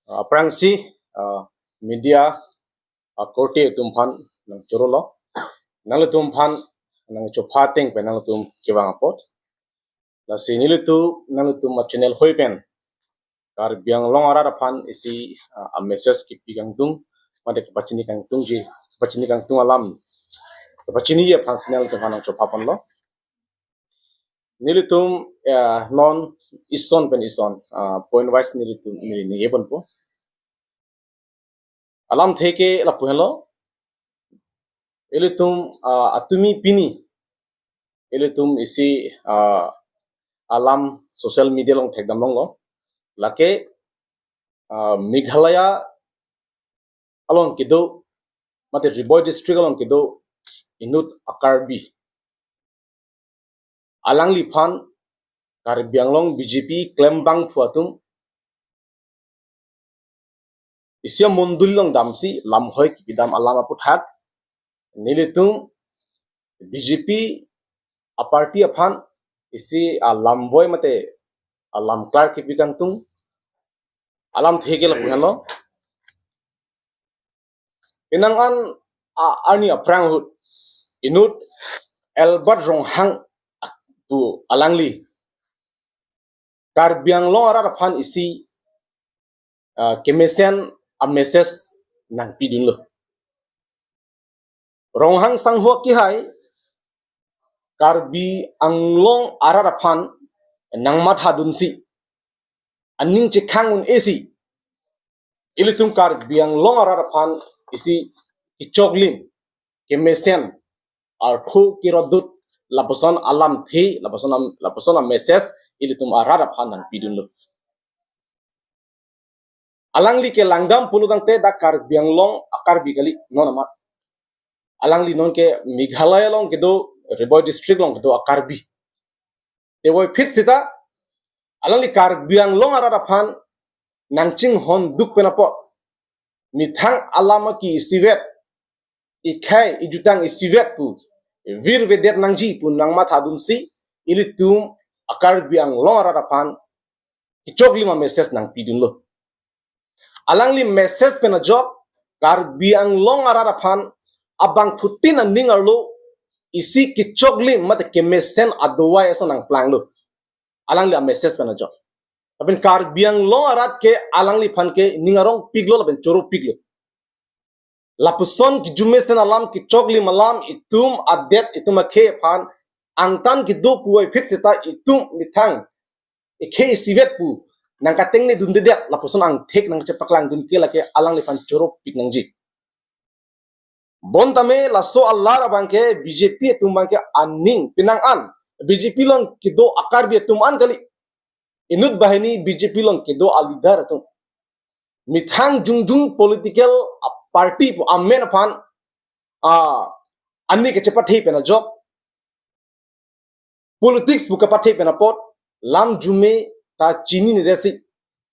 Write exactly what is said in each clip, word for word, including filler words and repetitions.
Aphrangsi, uh, media akorte atum aphan nangchorolo. Nanglitum aphan nangchopha ateng pen nanglitum kevang apot. Lasi nelitum, nanglitum a-channel hoi pen Karbi Anglong arat aphan isi, uh, a-message kipi kangtung, mate kepachini kangtungji, kepachini kangtung alam, kepachini aphansi nanglitum aphan nangchopha ponlo. Nelitum, uh, non ison pen ison, uh, point wise nelitum neli ningje ponpo. Alamthe ke lapu henlo. Ilitum, uh, atumi pini ilitum isi, uh, alam social media along thekdam longlo. Lake, uh, Meghalaya along kedo, mate Ri Bhoi district along kedo inut a-Karbi, alangliphan Karbi Anglong B J P klembangphu atum isi amondoli along damsi lamhoi kipidam alam aputhak nelitum B J P a-party aphan isi alam boi mate alam klar kipi kangtung. Alamthe ke lapu henlo. Penang an, a, arni aphrang ahut inut Albert Ronghang pu alangli Karbi Anglong arat aphan isi, uh, kemesen a-message nangpidunlo. Ronghang sangho akehai Karbi Anglong arat aphan nangmathadunsi, aning chekhang un-esi, ilitum Karbi Anglong arat aphan isi kechoklim, kemesen, arthu kirodut, lapuson alamthe, lapuson am-, lapuson a-message ilitum arat aphan nangpidunlo. Alangli ke langdam pulotangte dak Karbi Anglong a-Karbi kali, non amat. Alangli nonke Meghalaya along kedo, Ri Bhoi district along kedo a-Karbi. Tevoiphit seta alangli Karbi Anglong arat aphan nangchinghonduk pen apot, methang alam aki isivet, ikhai ijutang isivet pu virvedet nangji pu nangmathadunsi, ilitum a-Karbi Anglong arat aphan kechoklim a-message nangpidunlo. Alangli message pen ajok Karbi Anglong arat aphan abangphutin aning arlo isi kechoklim mate kemesen adovai ason nangplanglo. Alangli a-message pen ajok. Lapen Karbi Anglong arat ke alangliphan ke ning arongpiklo lapen choropiklo. Lapuson kejumesen alam, kechoklim alam itum adet, itum akhei aphan angtan kedo puvoiphit seta itum methang ikhei isivet pu nangkatengnedundedet, lapuson angthek nangchepaklangdun ke lake alangliphan choropik nangji. Bonta me laso alar abangke B J P atum abangke aning penang an, B J P along kedo a-Karbi atum an kali, inut banghini B J P along kedo a-leader atum methang jongjong political party pu amen aphan, ah, ani kachepathe pen ajok, politics pu kapathe pen apot lam arjume ta chininedetsi,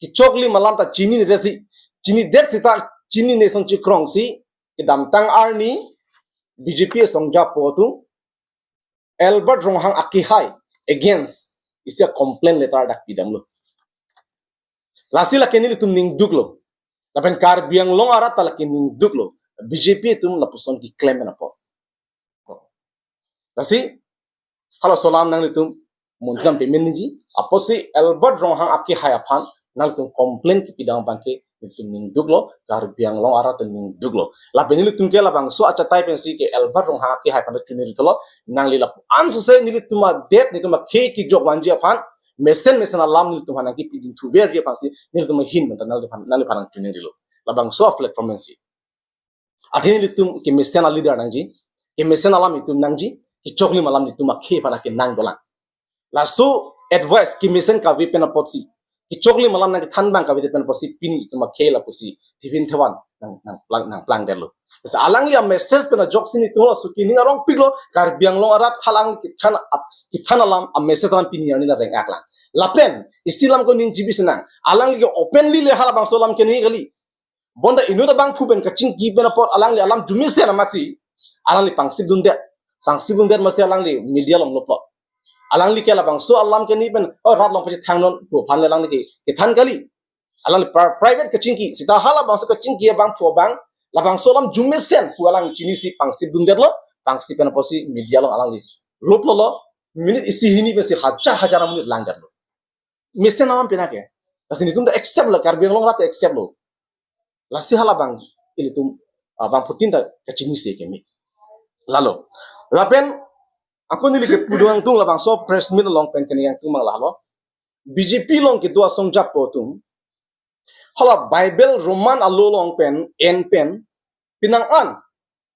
kechoklim alam ta chininedetsi, chinidet seta chinine ason chikrongsi kedamtang arni B J P asong japo atum Albert Ronghang akehai against isi a-complaint letter dak pidamlo. Lasi lake nelitum ningduklo. Lapen Karbi Anglong arat ta lake ningduklo. B J P atum lapuson keklem pen apot. Lasi halaso alam nanglitum munjam pemen niji, apotsi Albert Ronghang akehai aphan nanglitum complaint kipidam abangke nelitum ningduklo, Karbi Anglong arat ningduklo. Lapen nelitum ke labangso achatai pensi ke Albert Ronghang akehai aphan choningrithulo, nangli lapu-an sose nelitum adet, nelitum akhei kejok vanji aphan, mesen mesen alam nelitum aphan nangkipidunthuverji aphansi nelitum ahin pen ta nangliphan, nangliphan nangchoningrilo. Labangso a-platform pensi. Athe nelitum kemesen a-leader nangji, kemesen alam itum nangji, kechoklim alam itum akhei aphan akenang dolang. Laso advice kemesen kave pen apotsi, kechoklim alam nangkethan abang kave pen apotsi pini itum akhei lapusi tiffin thevan nang, nangplang, nangplangdetlo. Lasi alangli a-message pen ajoksi nelitum laso ke ning arongpiklo, Karbi Anglong arat halang kethan, kethan alam a-message alam pini arni na reng-aklang. Lapen isi alam ko ningjebi sinang. Alangli ke openly le halabangso alam ke ningje kali. Bonta inut abangphu pen kachingki pen apot alangli alam arjumesen amatsi alangli pangsipdundet. Pangsipdundet amatsi alangli media along loplot. Alangli ke labangso alam ke neli pen, oh, rat along pachethangnon pu aphan le alangli ke, kethan kali. Alangli pri- private kachingki, seta halabangso kachingki abangphu abang, labangso alam arjumesen pu alang chinisi pangsip dundetlo, pangsip pen apotsi media along alangli luplo lo, minute isi hini pensi hajar hajar minute langdetlo. Mesen alam pina ke. Lasi nelitum ta accept lo, Karbi Anglong rat ta accept lo. Lasi halabang ilitum, ah, bangphutin ta kachinisi keme. Lalo. Lapen, ako neli kepu do-an tung labangso press meet along pen keningje tung mang lalo. B J P along kedo asong japo atum. Hala Bible Roman alo along pen, en pen, pinang an,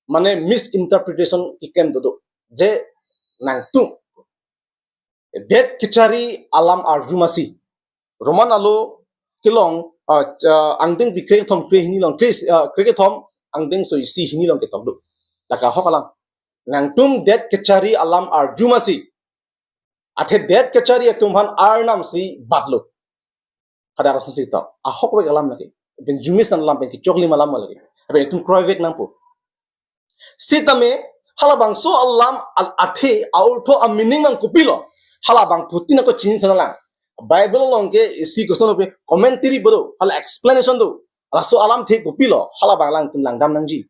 mane misinterpretation keklem dodo. Je nangtum det kachari alam arjumasi. Roman alo kelong, ah, ah, angdengpi krekethom krehini along, kre, ah, krekethom angdengso isi hini along ketok do. Lake ahok alam. Nangtum det kachari alam arjumasi. Athe det kachari atum aphan Arnam si batlo. Hadak asonsi to. Ahokvek alam lake. Pen arjumesen alam pen kechoklim alam lake. Abe itum kroivek nangpo. Sitame, halabangso alam al athe, aortho, a-meaning nang kopilo. Halabangphutin ako chini thana lang. Bible along ke isi koson pe commentary bodo, hala explanation do. Laso alamthe kopilo, halabang alangtum langdam nangji.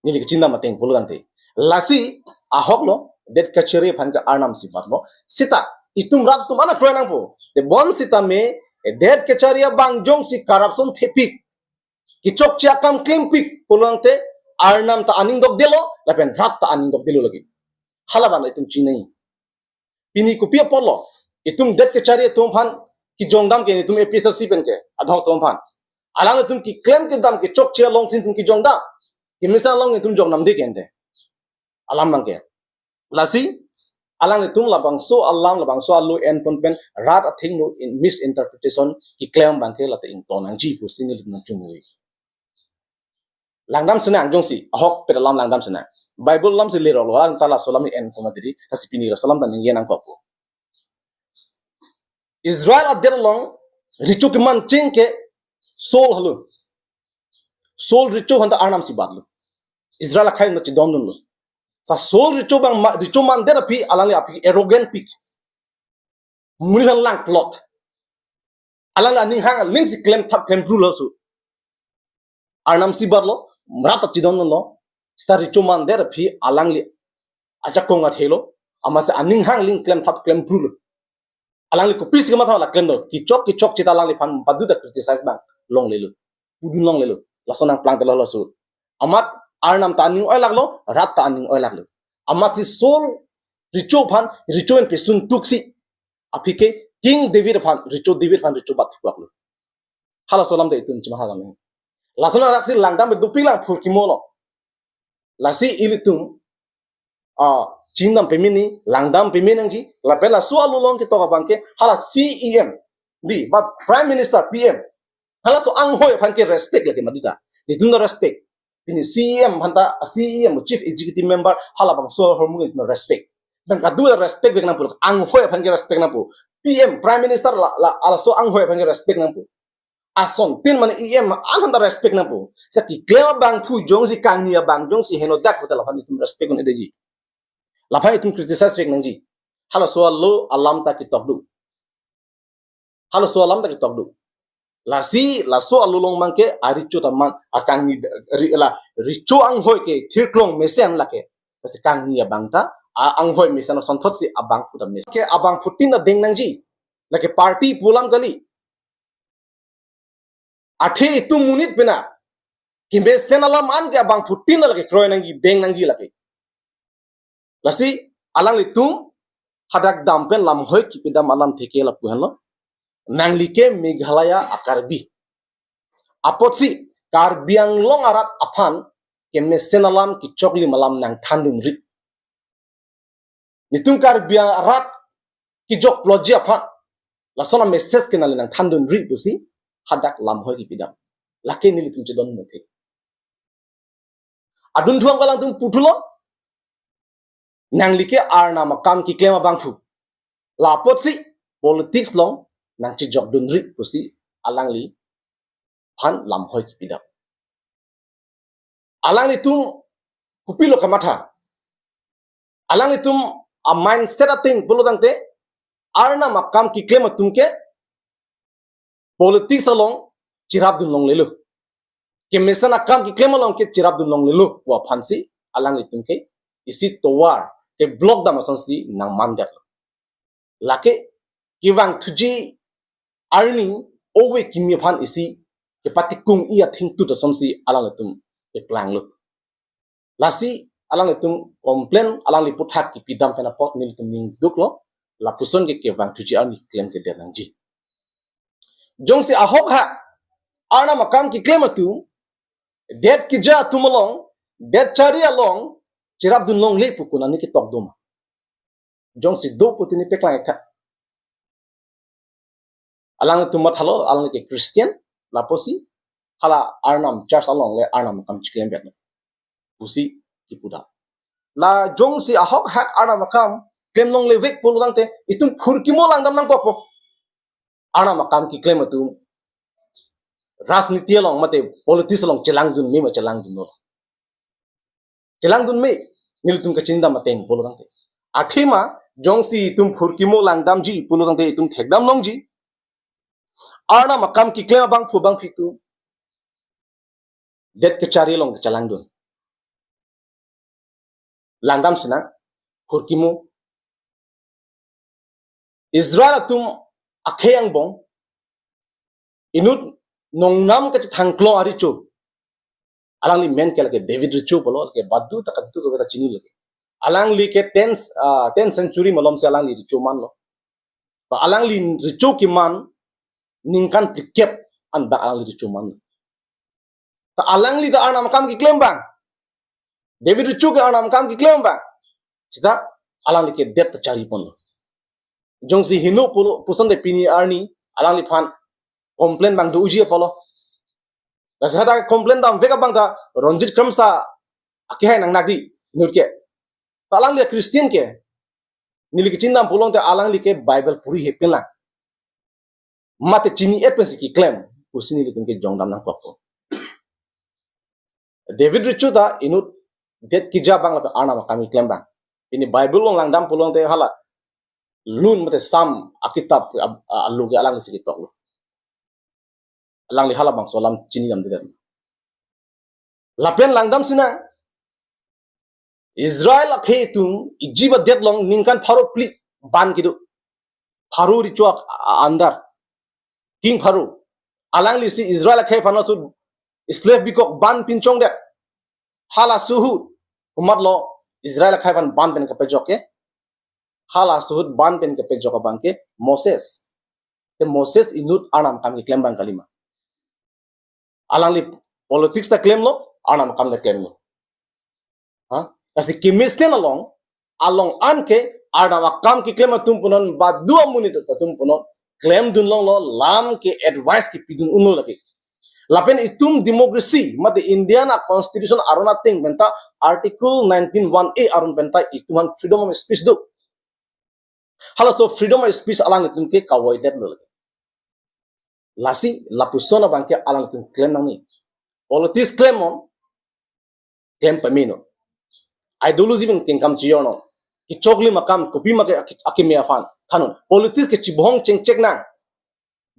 Neli kachinidam ateng pulo tangte. Lasi, ahok lo, det kachari aphan ke Arnam si batlo. Seta, itum rat atum ana kroi nangpo. Tebon sitame, det kachari abang jongsi corruption thepik, kechokche akam klempik pulo tangte, Arnam ta aning dokdetlo, lapen rat ta aning dokdetlo lake. Halabang itum chinine. Pini kopi apotlo, itum det kachari atum aphan kejongdam ke, itum A P H L C pen ke, adhok atum aphan. Alanglitum keklem kedam kechokche alongsi itum kejongdam. Kemesen along itum jongdamde ke ante. Alam nang ke. Lasi, alanglitum labangso alam, labangso alo enpon pen, rat athengno in misinterpretation keklem abang ke lata ingtong nangji pusi nelitum nangchungri. Langdam sinang jongsi, ahokpet alam langdam sinang. Bible alam si lerok lo, alang ta laso alam en koma diri, lasi pini laso alam ta ningje nangkokpo. Israel adet along, recho keman ching ke Saul helo. Saul recho aphan ta Arnam si batlo. Israel akhei na chedondunlo. Sa Saul recho abang ma, recho mandet aphi, alangli aphi arrogant pik. Monit aphan langplot. Alangli aning hang aling si klemthap klempru laso. Arnam si batlo, rat ta chedondunlo, seta recho mandet aphi alangli ajakong athelo, amatsi aning hang aling klemthap klempru lo. Alangli kopisi kamatha la klem do, kechok kechokche ta alangliphan badu ta criticize abang longlelo. Pudun longlelo. Laso nangplang telo laso. Amat Arnam ta aning oilaklo, rat ta aning oilaklo. Amatsi Saul recho aphan, recho en pesun tuksi. Aphi ke King David aphan, recho David aphan recho bat thuaklo. Halaso alam ta itum chima halam. Laso nang raksi langdam dopik lang phurkimo lo. Lasi ilitum, ah, chinidam pemini, langdam pemini nangji, lapen laso alo along ketok abang ke, hala C E M, dei, ba Prime Minister, P M. Halaso anghoi aphan ke respect lake maduta. Nelitum ta respect. Pini C E M aphan ta, C E M, Chief Executive Member, halabangso ahormu nelitum respect. Pen kadu respect vek nangpo, anghoi aphan ke respect nangpo. P M, Prime Minister la, la, laso anghoi aphan ke respect nangpo. Asontin mane E M aphan ta respect nangpo. Seta keklem abangphu jongsi kangni abang jongsi henodak hotel aphan itum respect un-edetji. Laphan itum criticize vek nangji. Halaso alo alam ta ketok do. Halaso alam ta ketok do. Lasi, laso alo along abang ke, arecho ta man, akangni, ri, la, recho anghoi ke, thirklong mesen lake. Lasi kangni abang ta, a, anghoi mesen asonthotsi abangphu ta mesen. Ke abangphutin ta deng nangji. Lake party pu alam kali. Athe itum monit pena. Kemesen alam an ke abangphutin lake kroi nangji, deng nangji lake. Lasi, alanglitum, hadak dam pen lamhoi kipidam alamthe ke lapu henlo. Nangli ke Meghalaya a-Karbi. Apotsi, Karbi Anglong arat aphan, kemesen alam, kechoklim alam nangthandunri. Nelitum Karbi arat kejok ploji aphan. Lason a-message ke nangli nangthandunri pusi hadak lamhoi kipidam. Lake nelitum chedon muthe. Adunthu angko alangtum puthulo. Nangli ke Arnam akam keklem abangphu. Lapotsi politics along nangchejokdunri pusi alangliphan lamhoi kipidam. Alanglitum kopilo kamatha. Alanglitum a-mindset ateng pulo tangte, Arnam akam keklem atum ke politics along cherapdun longlelo. Kemesen akam keklem along ke cherapdun longlelo pu aphansi alanglitum ke isi tovar ke block dam asonsi nangmandetlo. Lake kevangthuji arni ove kimi aphan isi kepatikung-i athengtut asonsi alanglitum keplanglo. Lasi alanglitum complain, alangli aputhak kipidam pen apot nelitum ningduklo, lapuson ke kevangthuji arni klemkledet nangji. Jongsi ahok ha Arnam akam keklem atum, det keja atum along, det chari along cherapdun longle pu konat ni ketok doma? Jongsi do pu tini peklang tha. Alanglitum mathalo, alangli ke Christian, lapusi hala Arnam church along le Arnam akam cheklemvek pusi kipu dam. La jongsi ahok hak Arnam akam klem longlevek pulo tangte itum phurkimo langdam nangkokpo. Arnam akam keklem atum rajniti along mate politics along chelangdun me ma chelangdunlo? Chelangdun me, nelitum kachinidam ateng pulo tangte. Athema jongsi itum phurkimo langdamji pulo tangte itum thekdam longji. Arnam akam keklem abangphu bangphi atum det kechari along kechelangdun. Langdam sinang, phurkimo. Israel atum akhei angbong inut nongnam kachethangklong arecho. Alangli men ke lake David Recho pulo, lake badu ta kadokave ta chini lake. Alangli ke ten, ah, ten century malomsi alangli recho manlo. Ba alangli recho keman ningkan phlikep an bak alangli recho manlo. Ta alangli ta Arnam akam keklem abang. David Recho ke Arnam akam keklem abang. Seta alangli ke det ta chariponlo. Jongsi heno pulo puson te pini arni alangliphan complain abang do-uji apotlo. Lasi hadak complain damvek abang ta Ranjit Kramsa akehai nangnakdi inut ke. Ta alangli Christian ke, neli kachinidam pulo tangte alangli ke Bible puri hepin lang mate chini-et pensi keklem pusi nelitum ke jongdam nangkokpo. David Recho ta inut det keja abang lapen Arnam akam keklem abang. Pini Bible along langdam pulo tangte hala Lun mate Psalm akitap a-, a-, alo ke alanglisi ketoklo. Alangli halabangso alam chinidamdedet. Lapen langdam sinang, Israel akhei atum Egypt adet along ningkan pharo phli ban kedo. Pharo recho ak-, a-, under. King Pharo. Alanglisi Israel akhei aphan laso slave bikok ban pinchongdet. Halaso ahut komatlo Israel akhei aphan ban pen kepajok ke? Halaso ahut ban pen kepajok abang ke Moses. Te Moses inut Arnam akam keklem abang kalima? Alangli politics ta klemlo, Arnam akam ta klemlo. Ha? Lasi kemesen along, along an ke Arnam akam keklem atum punon, badu amonit atum punon klemdun longlo, lam ke advice kepidun unlo lake. Lapen itum democracy mate Indian a-constitution aron ateng penta Article nineteen one A aron penta itum aphan freedom of speech do. Halaso freedom of speech alanglitum ke kavoidetlo lake. Lasi lapuson abang ke alanglitum klem nangne. Politics klemnon, klem pamenon. Ideology pen kengkam chijornon. Kechoklim akam kopi ma ke aki-, akeme aphan thannon. Politics ke chibohong chengchek nang,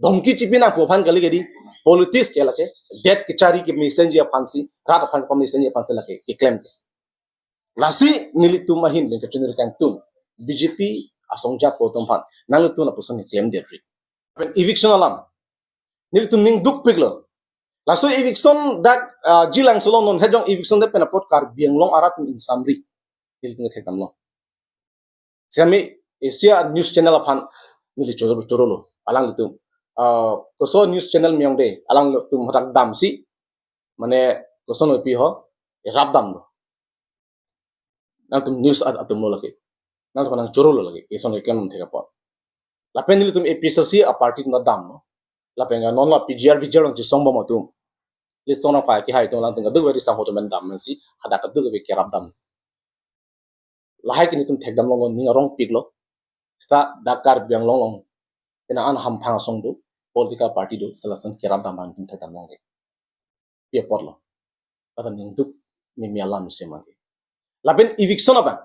dhomki chipi nang pu aphan kali kedi. Politics ke lake det kechari kemesenji aphansi, rat aphan kepamesenji aphansi lake keklem. Lasi nelitum ahin pen kachinir kangtung, B J P asong japo atum aphan nanglitum lapuson klemdetri. Pen eviction alam nelitum ning dukpiklo. Laso eviction dak, ah, jilang solong non hejong eviction det pen apot Karbi Anglong arat ingsamri. Nelitum thekdamlo. Sami Asia News Channel aphan neli choro, chorolo. Alanglitum, ah, koso news channel miyong de, alanglitum hadak damsi, mane koson opi ho, erap damlo. Nangtum news at-, atumlo lake. Nangtum nang chorolo lake. Eson eklem thek apot. Lapen nelitum A P H L C a-party atum damlo. Lapen ke non la P G R, V G R along chisongbom atum. Lisong nang pai kehai atum alangtum kadokave risang hotum pen damsi, hadak kadokave kerap dam. Lahai ke nelitum thekdam longlo, ning arongpiklo. Seta dak Karbi Anglong along penang an hamphang asong do, political party do, seta lason kerap dam abang nelitum thekdam longlo. Pi apotlo? Lapen ning duk mimi alam isi mangke. Lapen eviction abang.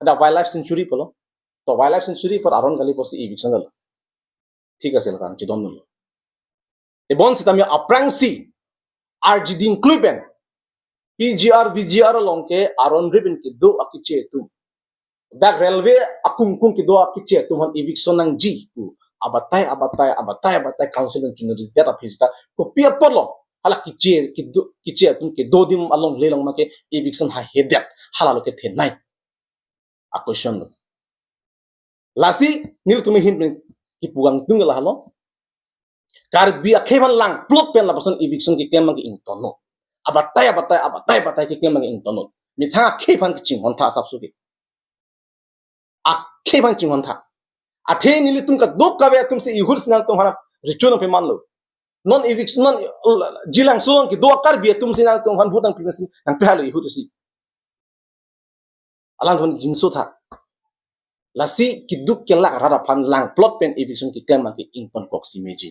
Ada wildlife sanctuary pulo. To wildlife sanctuary apor aron kali pusi eviction lo. Thik ase, lakan chidondunlo. Tebon sitame aphrangsi R G D include pen P G R, V G R along ke aron ripen kedo akeche atum, dak railway akungkung kedo akeche atum aphan eviction nangji pu abatai abatai abatai abatai council nang chunuri det aphi sita kopi apotlo hala keche kedo, keche atum kedo adim alongle along ma ke eviction hahedet, hala lo kethenei a question lo. Lasi nelitum ahin pen kipu kangtung lahelo. Karbi akhei aphan langplot pen lapuson eviction keklem abang ke ingtonnon. Abatai abatai abatai abatai keklem abang ke ingtonnon. Methang akhei aphan kachinghon tha asapso ke. Akhei aphan chinghon tha. Athe nelitum kadokave atum si ihur si nangtum aphan recho nangpemanlo. Non eviction, non, uh, Jilangso along kedo a-Karbi atum si nangtum aphan vote nangpi mesen nangpehalo ihur si. Alangtum jinso tha. Lasi keduk kelak rat aphan langplot pen eviction keklem abang ke ingtonkok si meji.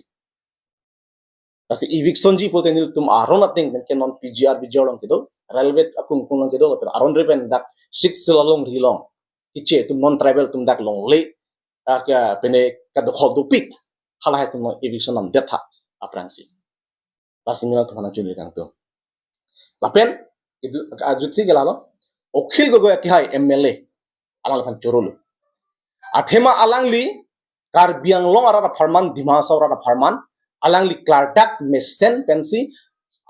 Lasi eviction ji pulote nelitum aron ateng pen ke non P G R, V G R along kedo, railway akungkung along kedo, lapen aron ripen dak Sixth Schedule alongri along keche atum, non tribal atum dak longle, ah, ke pene kadokhol dopik, halahai atum along eviction namdet tha aphrangsi. Lasi nelitum aphan chunri kangtung. Lapen, itu, ajutsi ke lahelo, Akhil Gogoi akehai M L A, alangliphan chorolo. Athema alangli Karbi Anglong arat apharman, Dima Hasao arat apharman, alangli klardak mesen pensi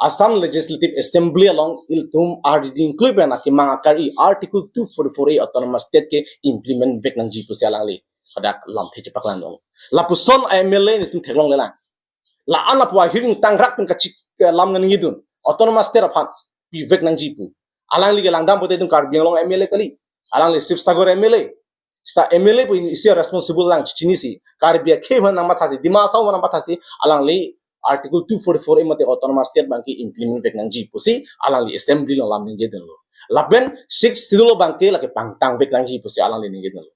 Assam Legislative Assembly along ilitum R G D include pen akemang akari Article two forty-four A Autonomous State ke implement vek nangji pusi alangli hadak lamthe chepaklang dong. Lapuson M L A nelitum theklonglelang. La-an lapu ahir ingtangrak pen kachik, eh, lam nangji dun. Autonomous State aphan pivek nangji pu. Alangli ke langdam pote itum Karbi Anglong M L A kali. Alangli Sibsagar M L A. Seta M L A pu isi responsible lang chinisi. Karbi akhei aphan nangmathasi, Dima Hasao aphan nangmathasi, alangli Article two forty-four A mate Autonomous State abang ke implement vek nangji pusi alangli assembly along lam ningje dunlo. Lapen Sixth Schedule abang ke lake pangtang vek nangji pusi alangli ningje dunlo.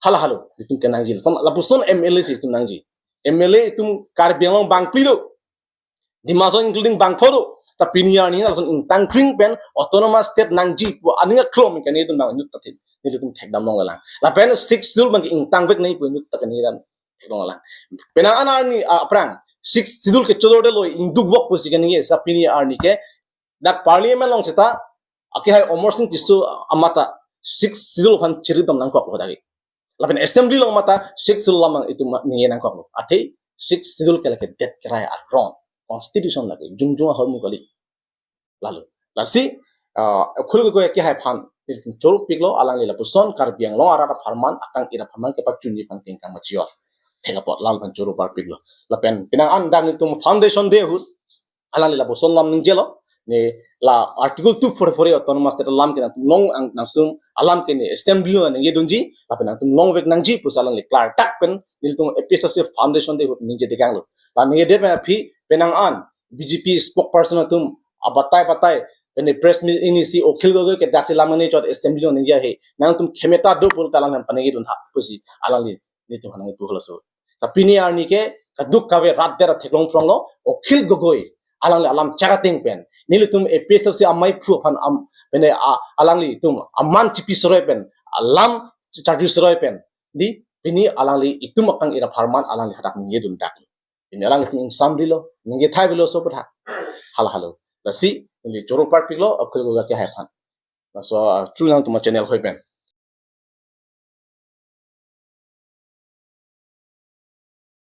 Hala halo, itum ke nangji. Sam-, lapuson M L A si itum nangji. M L A itum Karbi Anglong bangphli do. Dima Hasao including bangpho do. Ta pini arni lason ingtangkring pen Autonomous State nangji pu aning aklong ke nelitum bang inut ta thin. Nelitum thekdam longlelang. Lapen Sixth Schedule abang ke ingtang vek nangji pu inut ta ke nelitum theklonglelang. Penang an arni, ah, aphrang Sixth Schedule ke chodor detlo, ingduk vok pusi ke ningje, seta pini arni ke dak Parliament along seta akehai Amarsing Tisso amat ta Sixth Schedule aphan chirip dam nangkoklo dak ke. Lapen Assembly along amat ta Sixth Schedule alam itum ningje nangkoklo. Athe Sixth Schedule ke lake det kerai aron. Constitution lake jongjong ahormu kali. Lalo. Lasi, ah, Akhil Gogoi akehai aphan nelitum choro piklo, alangli lapuson Karbi Anglong arat apharman, akang-ir apharman kepachunji pangting kang machior. Thek apot alangliphan choro par piklo. Lapen penang an dak nelitum foundation day ahut alangli lapuson lam ningjelo. Ne la Article two forty-four A Autonomous State alam ke nangtum long ang, nangtum alam ke ne Assembly along ningje dunji, lapen nangtum long vek nangji pusi alangli klardak pen nelitum A P H L C foundation day ahut ningje dekanglo. La ningjedet pen aphi penang an B J P spokesperson atum abatai batai, pene press meet ini si Akhil Gogoi ke daksi lam nangji chot Assembly along ningje he. Nangtum khemeta do pulote alang nang paningje dun tha pusi alangli nelitum aphan nangpu halaso. Seta pini arni ke kadokave rat der theklong phronglo, Akhil Gogoi alangli alam chak ateng pen nelitum A P H L C amei aphu aphan am, pene a, alanglitum aman chipi seroi pen, alam charju seroi pen, di pini alangli itum akang-ir apharman alangli hadak ningje dundak. Pini alanglitum ingsamrilo, ningje thai bilo so pu tha. Hala halo. Lasi neli choro par piklo Akhil Gogoi akehai aphan. Laso, ah, through nangtum a-channel hoi pen.